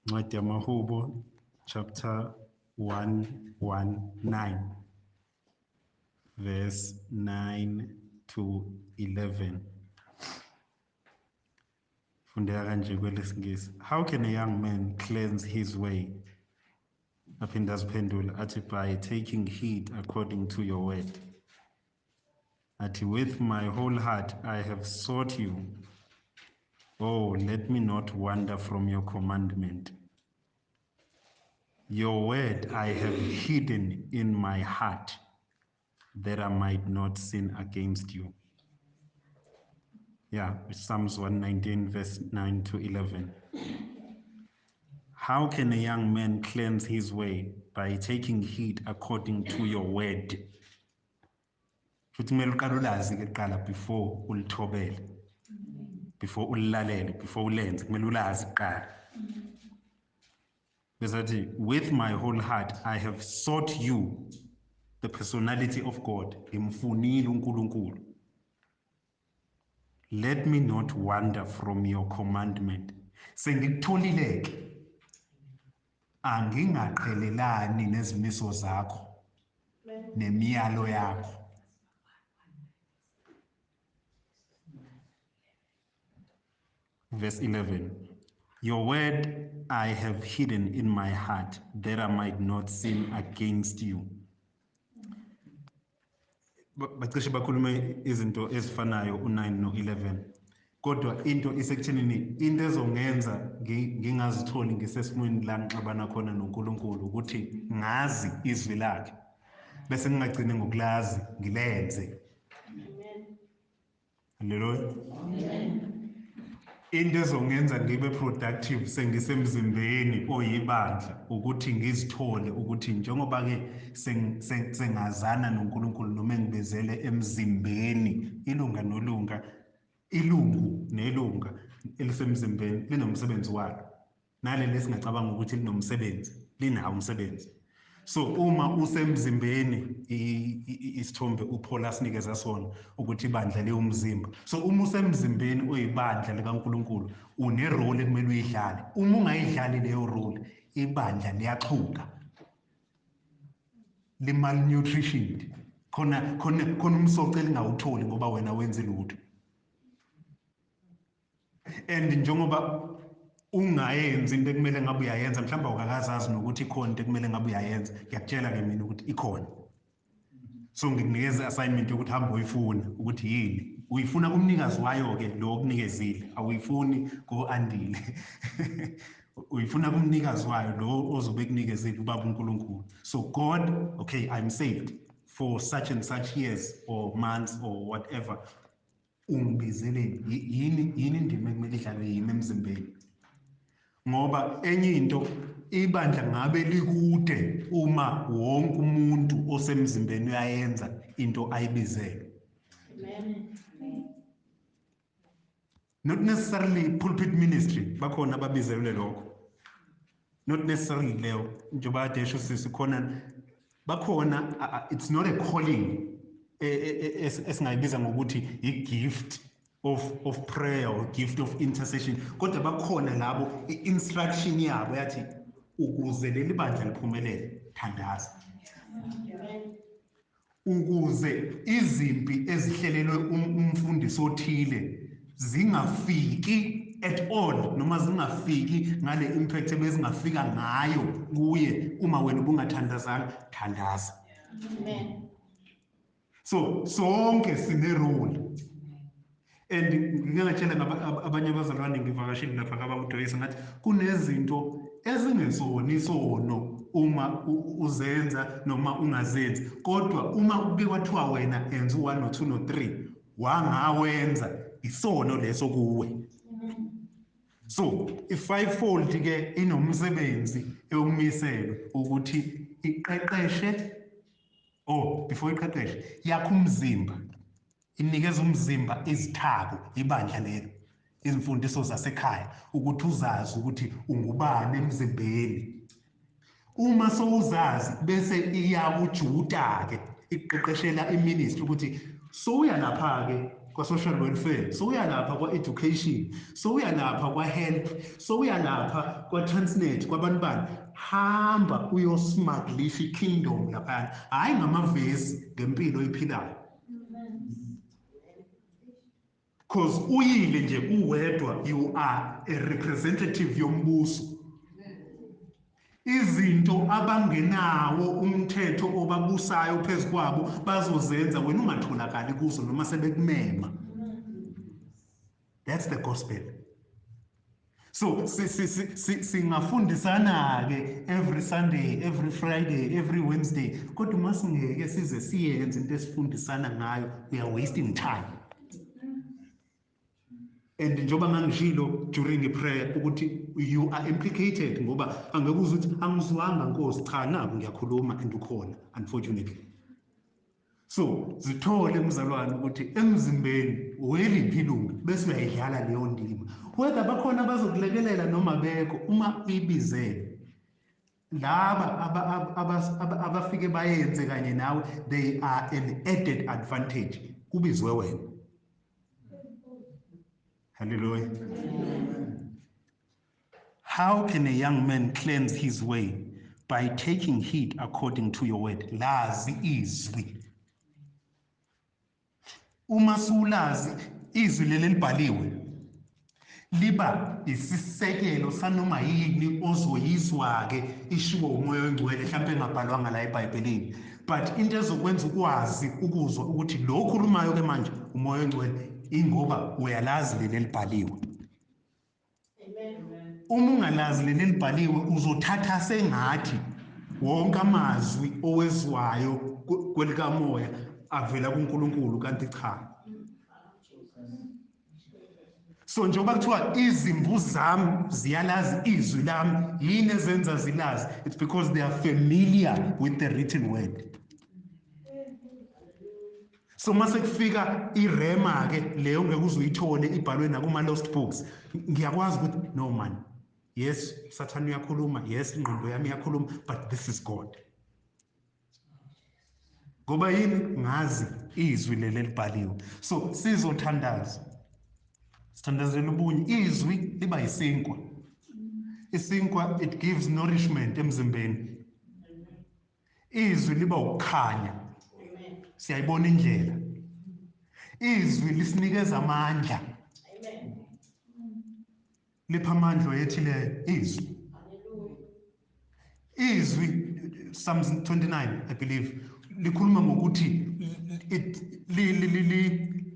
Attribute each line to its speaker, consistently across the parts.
Speaker 1: Incwadi yamaHubo chapter 119 verse 9 to 11. Fundeka kanje kwelesingisi. How can a young man cleanse his way? Aphinde aziphendule athi, by taking heed according to your word. Athi, with my whole heart I have sought you. Oh, let me not wander from your commandment. Your word I have hidden in my heart, that I might not sin against you. Yeah, Psalms 119 verse 9 to 11. How can a young man cleanse his way? By taking heed according to your word. Futhi kumele uqale ulazi ke kuqala before ulithobele, before ulilalele, before ulenze, kumele ulazi kuqala. Bese athi, with my whole heart I have sought you, the personality of God. Ngimfunile uNkulunkulu. Let me not wander from your commandment. Sengikutholile ke, angingaqhelelani nezimiso zakho nemiyalo yakho. Verse 11, your word I have hidden in my heart, that I might not sin against you. Bacishe bakhulume izinto ezifanayo u9 no11, kodwa into isekuthenini, into ezongenza ngingazitholi ngisesimweni la ngixabana khona noNkulunkulu ukuthi ngazi izwi lakhe, bese ngingagcini ngokulazi, ngilenze. Haleluya. Into ezongenza ngibe productive sengisemzimbeni oyibandla ukuthi ngizithole ukuthi njengoba ke sengazana noNkulunkulu noma engibezele emzimbeni, ilunga nolunga, ilungu nelunga elisemzimbeni linomsebenzi walo, naleli esingacabanga ukuthi linomsebenzi linawo umsebenzi. So uma usemzimbeni, isithombe uPaul asinikeza sona ukuthi ibandla liwumzimba. So uma usemzimbeni oyibandla likaNkulunkulu, une role ekumele uyidlale. Uma ungayidlali leyo role, ibandla liyaxhuka, li malnutritioned, khona khona khona umsoco elingawutholi ngoba wena wenze lutho. And njengoba ungayenzi into ekumele ngabe uyayenza, mhlawumbe awukakazazi nokuthi ikhona into ekumele ngabe uyayenza, ngiyakutshela ke mina ukuthi ikhona. So ngikunikeza i-assignment yokuthi hamba uyifuna ukuthi yini. Uyifuna kumnikazi wayo ke lo okunikezile, awuyifuni ko-Andile. Uyifuna kumnikazi wayo lo ozobe ekunikezile, ubaba uNkulunkulu. So God, okay, I'm saved for such and such years or months or whatever. Ungibizeleni yini yini indima ekumele idlalwe yimi emzimbeni? Ngoba enye into, ibandla ngabe likude uma wonke umuntu osemzimbeni uyayenza into ayibizelwe. Not necessarily pulpit ministry, bakhona ababizelwe lokho. Not necessarily leyo, njengoba kade esho sisi, khona bakhona, it's not a calling esingayibiza ngokuthi i-gift of prayer or gift of intercession, kodwa bakhona labo i-instruction yabo yathi ukuze leli bandla liphumelele, thandaza. Ukuze izimpi ezihlelelwe umfundisi othile zingafiki at all, noma zingafiki ngale impact ebezingafika ngayo kuye uma wena ubungathandazanga, thandaza.
Speaker 2: Amen.
Speaker 1: So sonke sine role. And ngingatshela abanye abazalwane, ngivakashile lapha kaBaba ngathi kunezinto ezingesona isono uma uzenza noma ungazenzi, kodwa uma kuke kwathiwa wena enza u1 no 2 no 3 wangawenza, isono leso kuwe. So i-fivefold ke inomsebenzi ewumiselwe ukuthi iqeqeshe, oh before iqeqeshe yakho umzimba, inikeza umzimba izithako, ibandla lelo, izimfundiso zasekhaya, ukuthi uzazi ukuthi ungubani emzimbeni. Uma sowuzazi bese iyakujuda ke, iqeqeshela iministry ukuthi sowuya lapha ke kwa-social welfare, sowuya lapha kwa-education, sowuya lapha kwa-health, sowuya lapha kwa-Transnet, kwabantu bani. Hamba uyosmugglisha i-kingdom laphayana, hhayi ngamavesi, ngempilo oyiphilayo. Because uyile nje uwedwa, you are a representative yombuso. Izinto abangenawo umthetho obabusayo phezu kwabo bazozenza, wena ungatholakali kuzo noma sebekumema. That's the gospel. So singafundisana-ke every Sunday, every Friday, every Wednesday, kodwa uma singeke size siyenze into esifundisana ngayo, we are wasting time. And njengoba ngangishilo during i-prayer ukuthi you are implicated, ngoba angeke uze uthi angizwanga Nkosi, cha naku ngiyakhuluma and ukhona, unfortunately. So zithole mzalwane ukuthi emzimbeni weliphi ilungu bese uyayidlala leyo ndima, whether bakhona abazokulekelela noma bekho. Uma uyibizele laba abafike bayenze kanye nawe, they are an added advantage, kubizwe wena. Hallelujah. How can a young man cleanse his way? By taking heed according to your word. Lazi izwi. Uma sulazi izwi leli libhaliwe, liba isisekelo sanoma yini ozoyizwa-ke ishiwo uMoya oNgcwele, mhlawumbe engabhalwanga la eBhayibhelini, but into ezokwenza ukwazi ukuzwa ukuthi lo khulumayo-ke manje uMoya oNgcwele, ingoba uyalazi leli elibhaliwe. Uma ungalazi leli elibhaliwe, uzothatha sengathi wonke amazwi owezwayo kwelikamoya avela kuNkulunkulu, kanti cha. So njengoba kuthiwa izimvu zami ziyalazi izwi lami, yini ezenza zilazi? It's because they are familiar with the written word. So mase kufika irema ke leyo ngeke uze uyithole ibhalwe nakuma lost books, ngiyakwazi ukuthi no man, yes Sathane uyakhuluma, yes ingqondo yami iyakhuluma, but this is God. Ngoba yini? Ngazi izwi leli elibhaliwe. So sizothandaza, sithandazela ubunye. Izwi liba yisinkwa, isinkwa it gives nourishment emzimbeni. Izwi liba ukukhanya, siyayibona indlela. Izwi lisinikeza amandla, lipha amandla oyethileyo izwi. Izwi, Psalms 29 I believe, likhuluma ngokuthi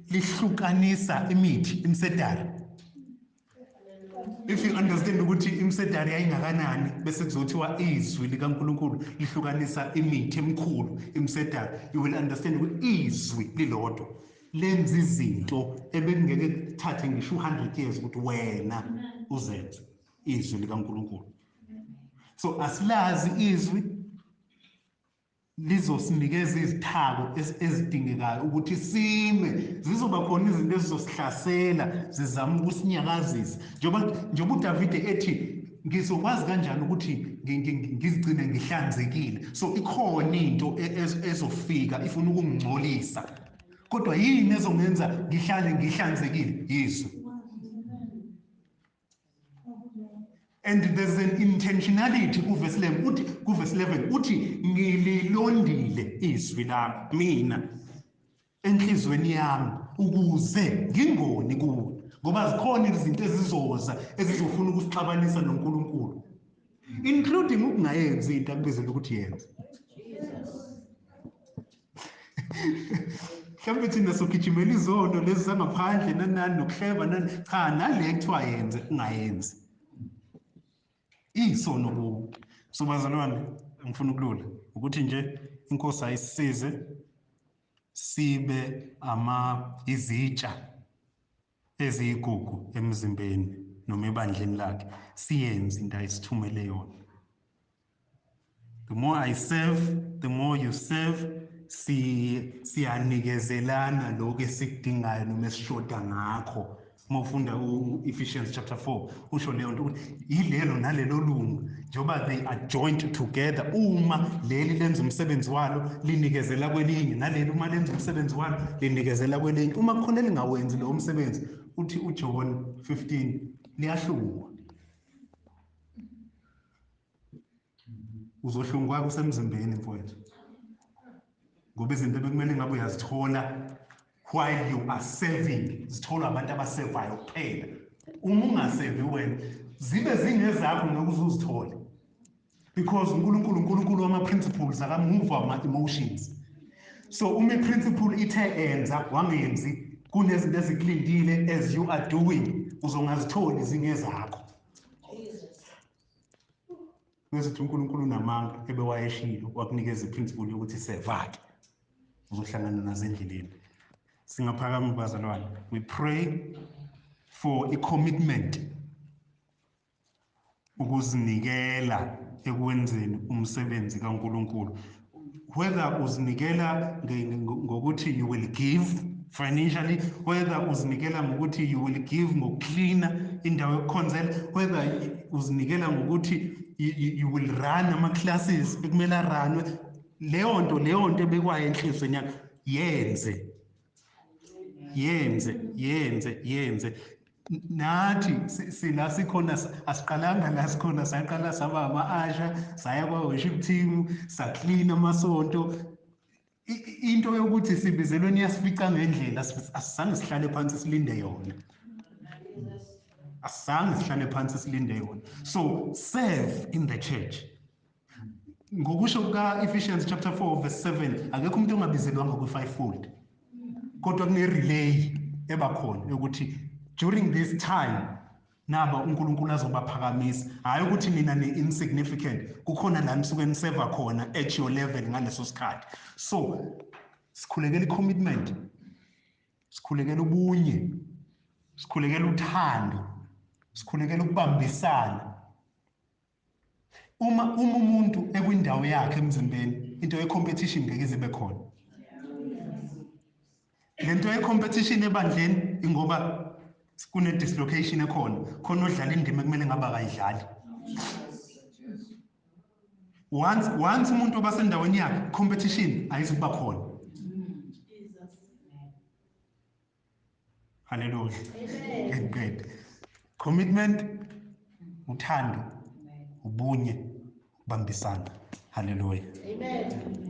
Speaker 1: lihlukanisa imithi, imsedari. If you understand ukuthi imsedari yayingakanani, bese kuzothiwa izwi likaNkulunkulu lihlukanisa imithi emikhulu, imsedari, you will understand ukuthi izwi lilodwa lenza izinto ebekungeke kuthathe ngisho 100 years ukuthi wena uzenze, izwi likaNkulunkulu. So asilazi izwi, lizosinikeza izithako ezidingekayo ukuthi sime. Zizoba khona izinto ezizosihlasela, zizama ukusinyakazisa. Njengoba uDavide ethi ngizokwazi kanjani ukuthi ngizigcine ngihlanzekile. So ikhona into ezofika ifuna ukungingcolisa, kodwa yini ezongenza ngihlale ngihlanzekile? Yizwi. And there's an intentionality kuverse 11, uthi kuverse 11 uthi ngililondile izwi lami mina enhlizweni yami ukuze ngingoni kuwe, ngoba zikhona izinto ezizoza ezizofuna ukusixabanisa noNkulunkulu, including ukungayenzi into akubizela ukuthi yenze. Mhlawumbe thina sogijimela izono lezi zangaphandle nani nokuhleba nani, cha, nale kuthiwa yenze ungayenzi, isono kuwe. So bazalwane, ngifuna ukulula ukuthi nje inkosi ayisisize sibe izitsha eziyigugu emzimbeni noma ebandleni lakhe, siyenze into ayisithumele yona. The more I serve, the more you serve, siyanikezelana lokho esikudingayo noma esishoda ngakho. Uma ufunda u-Ephesians chapter 4 usho leyo nto ukuthi yilelo nalelo lungu njengoba they are joined together, uma leli lenza umsebenzi walo linikezela kwelinye, naleli uma lenza umsebenzi walo linikezela kwelinye. Uma kukhona elingawenzi lowo msebenzi, uthi uJohn 15 liyahlungwa. Uzohlungwa kusemzimbeni mfowethu, ngoba izinto ebekumele ngabe uyazithola while you are serving zitholwa abantu abasevayo kuphela. Uma ungasevi wena zibe zingezakho ngeke uze uzithole, because uNkulunkulu uNkulunkulu wama-principles, akamuva ama-emotions. So uma i-principle ithe enza wangenzi, kunezinto ezikulindile as you are doing uzongazitholi zingezakho. Bese uNkulunkulu unamanga ebewayeshilo wakunikeza i-principle yokuthi seva-ke, uzohlangana nazo endleleni. Singaphakama bazalwane, we pray for a commitment, ukuzinikela ekwenzeni umsebenzi kaNkulunkulu. Whether uzinikela ngokuthi you will give financially, whether uzinikela ngokuthi you will give ngokuklina indawo yokukhonzela, whether uzinikela ngokuthi you will run ama classes ekumele aranwe, leyo nto ebekwayo enhlizweni yakho yenze. Yenze. Nathi sila sikhona, asiqalanga la sikhona, saqala saba ama-asha, saya kwa-worship team, saklina amasonto. Into yokuthi sibizelweni iyasifica ngendlela, asizange sihlale phansi silinde yona. Asizange sihlale phansi silinde yona. So serve in the church. Ngokusho kuka-Ephesians chapter 4 verse 7, akekho umuntu ongabizelwanga kwi-fivefold. Kodwa kune-relay ebakhona yokuthi during this time naba uNkulunkulu azobaphakamisa. Hayi ukuthi nina ni-insignificant, kukhona la nisuke niseva khona at your level ngaleso sikhathi. So sikhulekela i-commitment, sikhulekela ubunye, sikhulekela uthando, sikhulekela ukubambisana. Uma umuntu ekwindawo yakhe emzimbeni, into ye-competition ngeke ize ibe khona. Lento ye-competition ebandleni ingoba kune dislocation ekhona, khona odlala indima ekumele ngabe akayidlali. Once umuntu obasendaweni yakhe, competition ayizukuba khona. Hallelujah. Amen. Commitment, uthando, ubunye, ukubambisana. Hallelujah.
Speaker 2: Amen.